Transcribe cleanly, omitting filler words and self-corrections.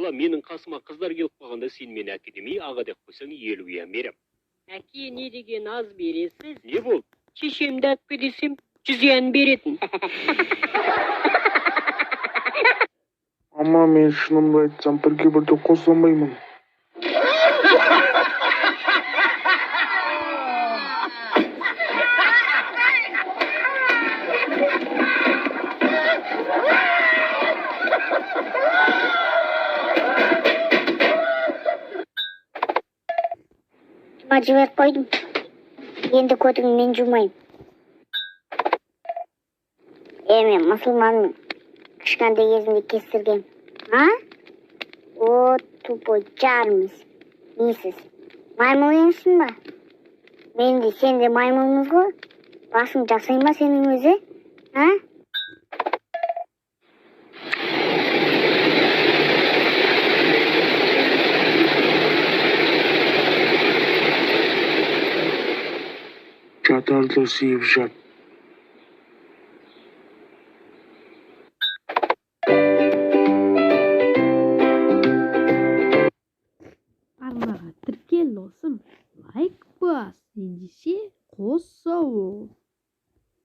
Бала, менің қасыма қыздар келіп қалғанда, сен мені әке демей, аға деп қойсаң, 50 юан берем. Әке, не деген аз бересіз? Не болды? Шешемді әпке десем, 100 юан беретін. Мама, мен шынымды айтсам, бірге бірді қоса алмаймын. Жұма жіберіп қойдым. Енді көтіңді мен жумаймын. Е, мен мұсылманмын. Кішкентай кезімде кестіргем. А? О, тупой жармыз. Несіз? Маймыл емессің ба? Мен де, сен де маймылмыз ғой. Басың жасай ма сенің өзі? А? Жатарды сүйіп жат. Арнаға тіркел, досым, лайк бас, ендеше, қос, сау бол.